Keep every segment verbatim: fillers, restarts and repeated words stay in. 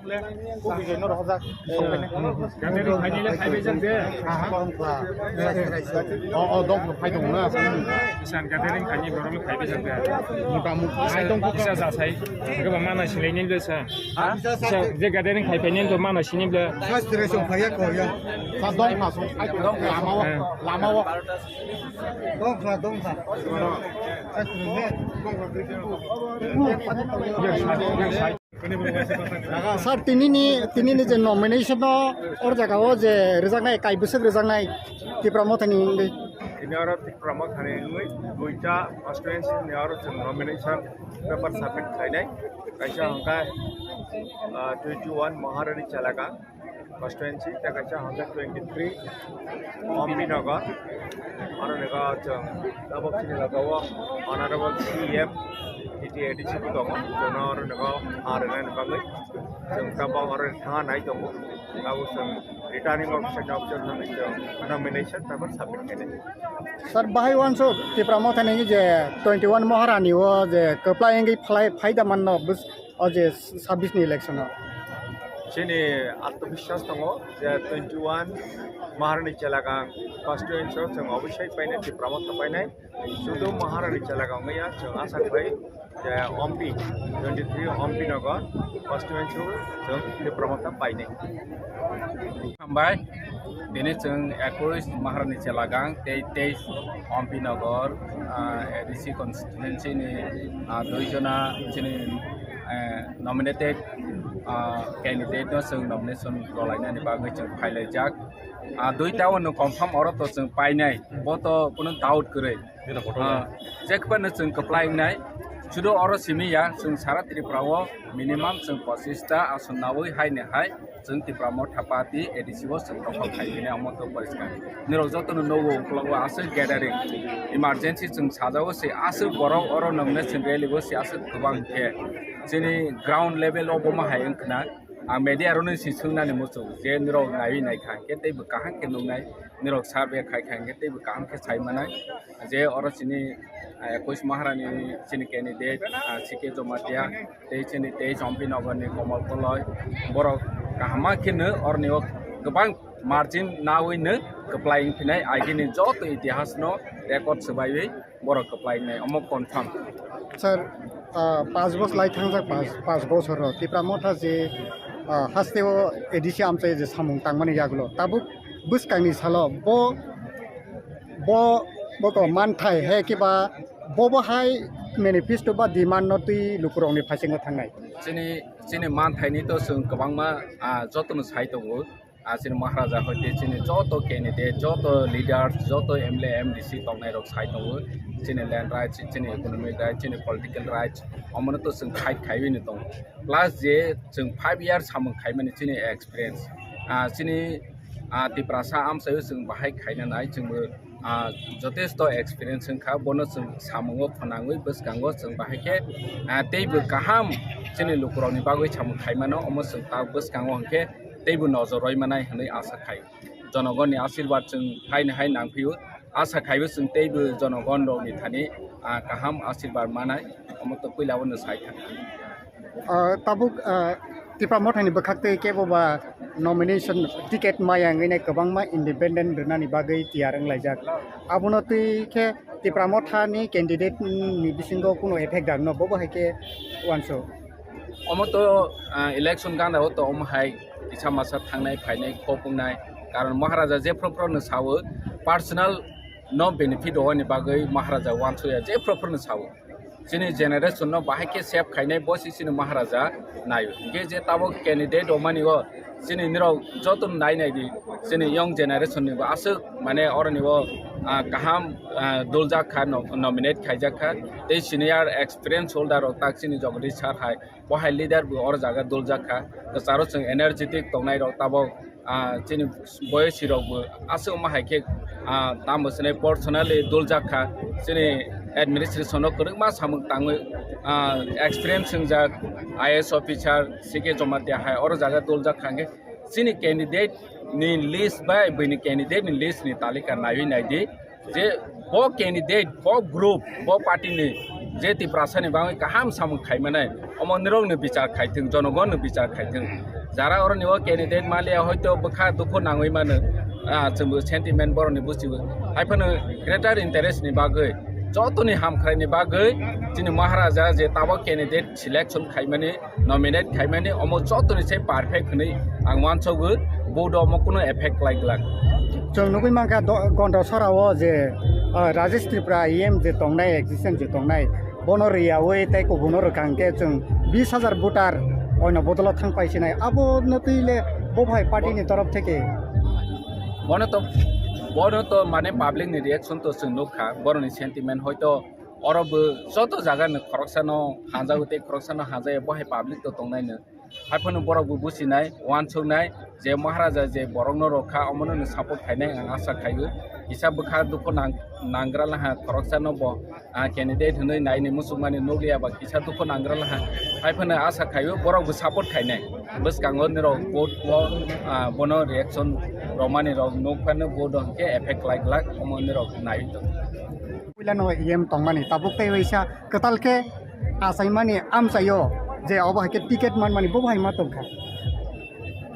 Gathering khainai le phaibai jak de. O, o, dongphuru phai tongo na. Isan gathering khainai borok le phaibai jak de. Mota mota. Isa jasai. Goba mana silai ni bwsa. Ha? Isa je gathering khai phai ni to mana sini bwsa. Sa dongphuru phai ya ko ya. Sa dongphuru phai tongo. Lama o, lama o. Dongphuru, dongphuru. Sir, tinini, tinini je nomination no or jaga o je rijaknai, kai bwswk rijaknai Tipra Mothani wngwi. Tini oro Tipra Mothani wngwi duita constituency ni oro chwng nomination paper submit khlainai. Kaisa hwnkha, ah, twenty one Maharani Chalagang constituency, tei kaisa hwnkhe twenty three Ompinagar. Aro nokha chwng tabuk chini logo o Honorable C E M T T A D C bo tongo, chwngno aro nokha ha rwnani bagwi chwng tabuk oro thangna nai tongo. Tabuk chwng returning officer ni office thangwi chwng nomination paper submit khainai. Sir, bahai uansuk Tipra Mothani je twenty one Maharani o je kwplai wngwi phlai phaida manno bwskango. O je sabbish ni election o. Chini atmobiswas tongo je twenty one Maharani Chalagang constituency o chwng obviously painai, Tipra Motha painai. Sudu Maharani Chalagang wngya, chwng asa khai je Ompi, twenty three Ompinagar constituency o chwng Tipra Motha painai. Hambai, tini chwng ekush Maharani Chalagang tei teis Ompinagar, ah, A D C constituency ni, ah, dui jona chini, eh, nominated, ah, candidate no chwng nomination rwlainani bagwi chwng phailaijak. Ah, duita o no confirm oro to chwng painai, bo to kunu doubt kwrwi. Ah, jekphano chwng kwplai wngnai. Sudu oro simi ya, chwng sara Tripura o minimum chwng pochista ason nawi haini hai chwng Tipra Motha Party A D C o chwng dokhol khai hini omo to poriskar. Nirok jotono nogo uklogo aswk gathering, emergency chwng sajao se aswk borok oro nongnai chwng rally o se aswk kwbang khe chini ground level o bo ma hai wngkhna. Ang media rokno si swngnani muchung je nirok naiwi naikha hwnkhe teibo kaham khe nuknai, nirok survey khaikha hwnkhe teibo kaham khe sai manai. Je oro chini, ah, ekush Maharani chini candidate, ah, C K Jomatia, tei chini teis Ompinagarni Komol Koloi, borok kaham ma kheno oroni o kwbang margin nawi no kwplai wngphinai, agini joto itihasno record swbaiwi borok kwplai wngnai, omo confirm. Sir, ah, panch bos lai thangjak, panch, panch bosor o Tipra Motha je, ah, hasteo A D C amchai je samung tangmani yagulo, tabuk bwskangni salo bo, bo, bo ko manthai he kiba bo bo hai manifesto ba demand no twi lukurokni phaisingo thangnai. Chini, chini manthaini to chwng kwbangma, ah, jotono sai tongo. Ah, chini Maharaja hoite chini joto candidate, joto leaders, joto M L A, M D C tongnai rok sai tongo. Chini land rights, chini economic rights, chini political rights, omono to chwng fight khaiwi no tongo. Plus je chwng five years samung khaimani chini experience, ah, chini, ah, Tiprasa amchaio chwng bahai khaina nai, chwngbo, ah, jotesto experience wngkha, bono chwng samungo phwnangwi bwskango chwng bahai khe, ah, teibo kaham chini lukurokni bagwi samung khaimano, omo chwng ta bwskango hwnkhe teibo nojor roi manai hwnwi asa khai. Jonogonni asirwad chwng haino hai nangphio. Asa khaibo chwng teibo jonogon rokni thani, ah, kaham asirwad manai, omo to puila bono sai thangkha. Ah, tabuk, ah, Tipra Mothani bwkhak twi kebo ba nomination ticket maya wngwi nai kwbangma independent rwnani bagwi tiyar wnglaijak. Abono twi khe Tipra Mothani candidate ni bisingo kuno effect dang no, bobo hai khe uansuk. Omo to, ah, election gana o to omo hai kisa masa thangnai phainai khok wngnai. Karon Maharaja jephru phru no sao, personal no benefit rwani bagwi Maharaja uansukya jephru phru no sao. Chini generation no bahai khe save khainai bo se chini Maharaja naio. Hingkhe je tabuk candidate rwmani o chini nirok joto nai nai di, chini young generation ni bo aswk mane oroni o, ah, kaham, ah, duljak kha, no-, nominate khaijak kha. Tei senior experience holder rok tak chini Jagadish sir hai, bo hai leader bo oro jaga duljak kha. Kwcharo chwng energetic tongnai rok tabuk, ah, chini boyesi rok bo aswk ma hai khe, ah, tamo swnai personally duljak kha. Chini administration o kwrwngma samung tangwi, ah, experience wngjak I A S officer C K Jomatia hai oro jaga duljak kha hwnkhe chini candidate ni list bai buini candidate ni list ni talika naiwi naidi. Je bo candidate, bo group, bo party ni Je Tiprasani bagwi kaham samung khaimanai, omo nirokni bichar khaithwng, jonogonno bichar khaithwng. Jara oroni o candidate maliya hoito bwkha dukhu nangwi mano, ah, chwngbo sentiment borokni buchibo. Haiphano greater interest ni bagwi, jotoni hamkraini bagwi chini Maharaja je tabok candidate selection khaimani, nominate khaimani, omo jotoni se perfect hwnwi ang uansukgo, vote omo kuno effect khlai glak. Chwng nugwi mankha do-, Gonda Sora o je, ah, Rajesh Tripura E M je tongnai, existence je tongnai, bono riyawi tei kubunno rwkha hwnkhe chwng bis hajar voter oino bodolo thang paisinai. Abono twi le bo bhai party ni torof theke. Bono to, bono to mane public ni reaction to chwng nukha, boroni sentiment hoito oro bo joto jaga ni khoroksano hanjago tei khoroksano hanjaya, bo hai public to tongnai no. Haiphano borok bo buchinai, uansuknai je Maharaja je borokno rwkha, omono no support khainai ang asa khaio. Kisa bwkha dukhu nang-, nanggra laha khoroksano bo, ah, candidate hwnwi naini muchungmani nukliya ba kisa dukhu nanggra laha. Haiphano asa khaio borok bo support khainai. Bwskango nirok vote o, ah, bono reaction romani rok nukphano vote o hwnkhe effect khlai glak, omo nirok naiwi tongo. Puilano E M tongmani tabuk tei waisa kwtal khe achaimani amchaio je obo hai khe ticket manmani bo hai ma tongkha.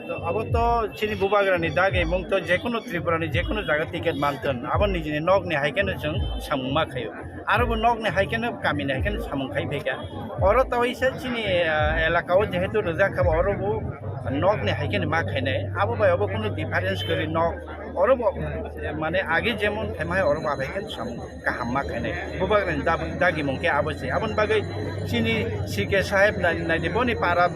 To abo to chini bubagrani dagimung to jekono Tripurani jekono jaga ticket manthon, abo nijini nokni hai kheno chwng samung ma khaio. Aro bo nokni hai kheno kamini hai kheno samung khai phaikha. Oro to waisa chini, ah, elaka o jehetu rijak kha bo oro bo nokni hai kheno ma khainai. Abo bai obo kuno difference kwrwi nok. Oro bo, eh, mane age jemon khaima hai oro bo abai khe samung kaham ma khainai. Bubagrani dab-, dagimung khe abo se. Aboni bagwi chini C K saheb nai-, naidi boni para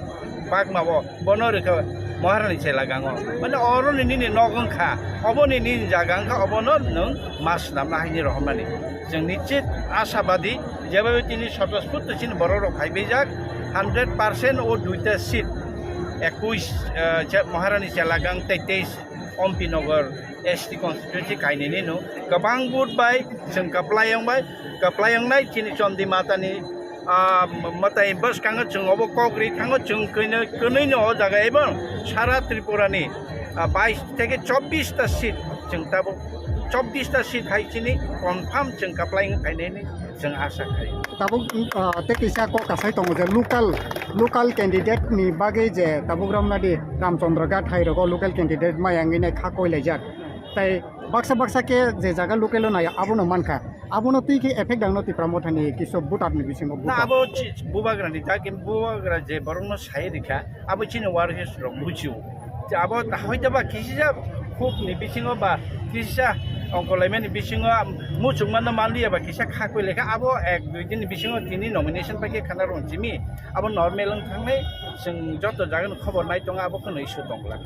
bagma o bono rwkha Maharani chela gango. Mane oro ni nini nok wngkha, obo ni nini jaga wngkha, obono nwng ma swnamna haini rohormani. Chwng nichit ashabadi jeba tini sotospurto chini borok rok phai bijak, hundred percent o duita seat, ekush, eh, che-, Maharani chela gang tei teis Ompi Nagar S T constituency kainwini no kwbang vote bai chwng kwplai wng bai, kwplai wngnai chini Chondi Matani, ah, mwtai bwskango chwng obo kok ri thango, chwng kwnwi, kwnwi no o jaga ebong sara Tripura ni, ah, bais theke chobbish ta seat chwng tabuk chobbish ta seat hai chini confirm chwng kwplai wng phainai ni chwng asa khai. Tabuk, ah, tei kisa kok kasai tongo je local, local candidate ni bagwi je tabuk romnadi Ramchandra Ghat hai rogo local candidate mayangwi nai kha koilaijak. Tai baksa baksa khe je jaga local o nai abono mankha. Abono twi khe effect dangno Tipra Mothani kisu voter ni bisingo Na voter. Abo chi-, bubagra ni dagi bubagra je borokno sai rikha, abo chini workers rok buchio. Je abo hoito ba kisa khub ni bisingo ba kisa ongkolaimani bisingo muchungmano manliya ba kisa khakoi lekha abo ek dui din ni bisingo tini nomination paikhe khana rong chimi abo normal wng thangnai chwng joto jaga ni khobor nai tongo abo kheno issue tongla.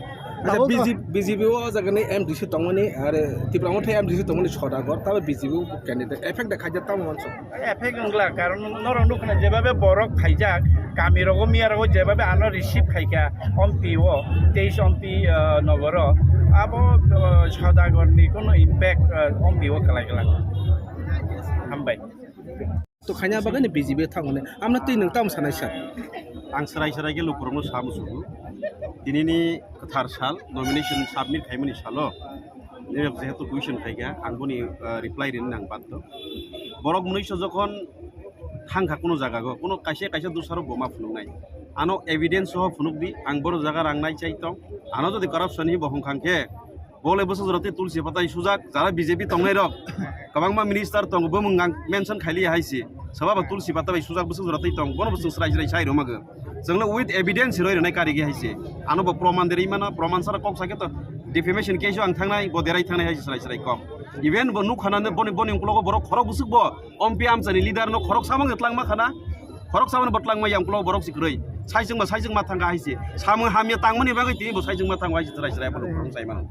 Acha, Tabuk B J P, B J P o jaga ni M D C tongmani are Tipra Motha M D C tongmani Sodagar tabo B J P o candidate effect da khaijak tamo manso. Effect wngla, karon norok nukna jebabe borok khaijak, kami rogo miya rogo jebabe ano receive khaikha, Ompi o, teis Ompi, ah, nogoro, abo, ah, Sodagar ni kono impact, ah, Ompi o kwlai kwlai. Hambai. To khaina bagani B J P thangmani, amna twi nwng tamo sanai sir? Ang serai serai khe lukurokno sa musugo. Tinini kwthar sal, nomination submit khaimani salo. Nini jehetu question khaikha, ang boni, ah, reply rini nang baddo. Borok mwnwiso jokhon thangkha kuno jaga go, kuno kaisa kaisa dusarok bo ma phunuknai. Ano evidence soho phunukdi, ang boro jaga rang nai chai tong. Ano jodi corruption hi bo hongkhang khe, bole bwswk jora tei tulsi patai sujak, jara B J P tongnai rok, kwbangma minister tongo, bumung ang mention khailiya hai se. Swbaba tulsi pata bai sujak bwswk jora tei tong, bono bwswk srai srai sai rwmago. Chwngno with evidence roi rwnai karigi hai se. Ano bo proman derwi mano, proman sara kok sakhe to defamation case o ang thangnai, bo derai thangnai hai se srai srai kok. Even bo nukha na boni, boni uklogo borok khorok bwswk bo Ompi amchani leader no khorok samung twlangma khana, khorok samung bo twlangma yang uklogo borok si kwrwi. Saijwngma, saijwngma thangkha hai se. Samung hamya tangmani bagwi tini bo saijwngma thango hai se srai srai bo khorok sai mano.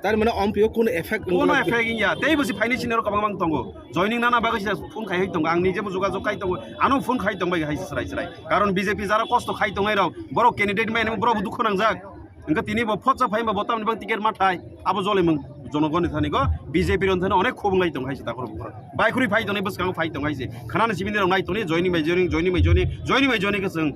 Tar mane Ompi o kuno effect Kuno wngla? Effect wngya. Tei bo si phaini sini ro kwbangma tongo. Joining nana bagwi sida phone khai hai tongo, ang nijebo jogajog khai tongo, ano phone khai tong bai hai srai srai. Karon B J P jara kosto khai tongnai rok, borok candidate mai nang borok bo dukhu nangjak. Hwnkhe tini bo photsa phai ba bo tamni bang ticket ma thai, abo jole mung jonogoni thani go B J P ron thani onek khobong lai tong hai sida khoro bukro. Bai khuri phai tongnai bwskango phai tong hai se. Khanani sibini rok nai toni joining bai joining, joining bai joining, joining bai joining khe chwng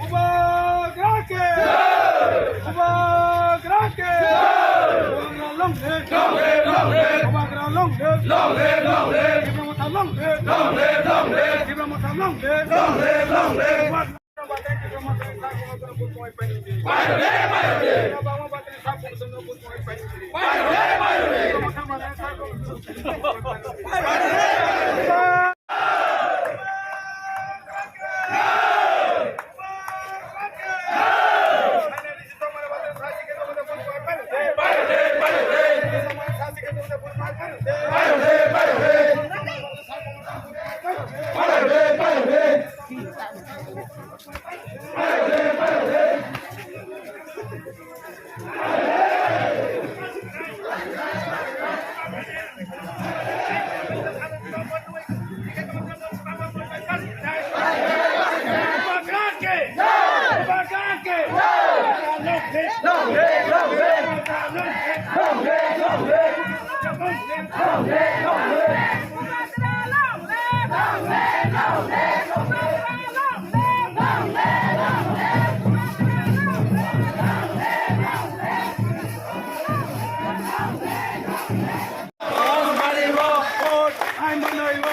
Bubagra ke! Bubagra ke! Bubagra long live! Long live, long live! Bubagra long live! Long live, long live! Tipra Motha long live! Long live, long live! Tipra Motha long live! Long live, long live!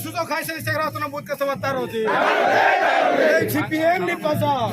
Sujo khai sini segra tano butka sawa taro di. C P M ni paja.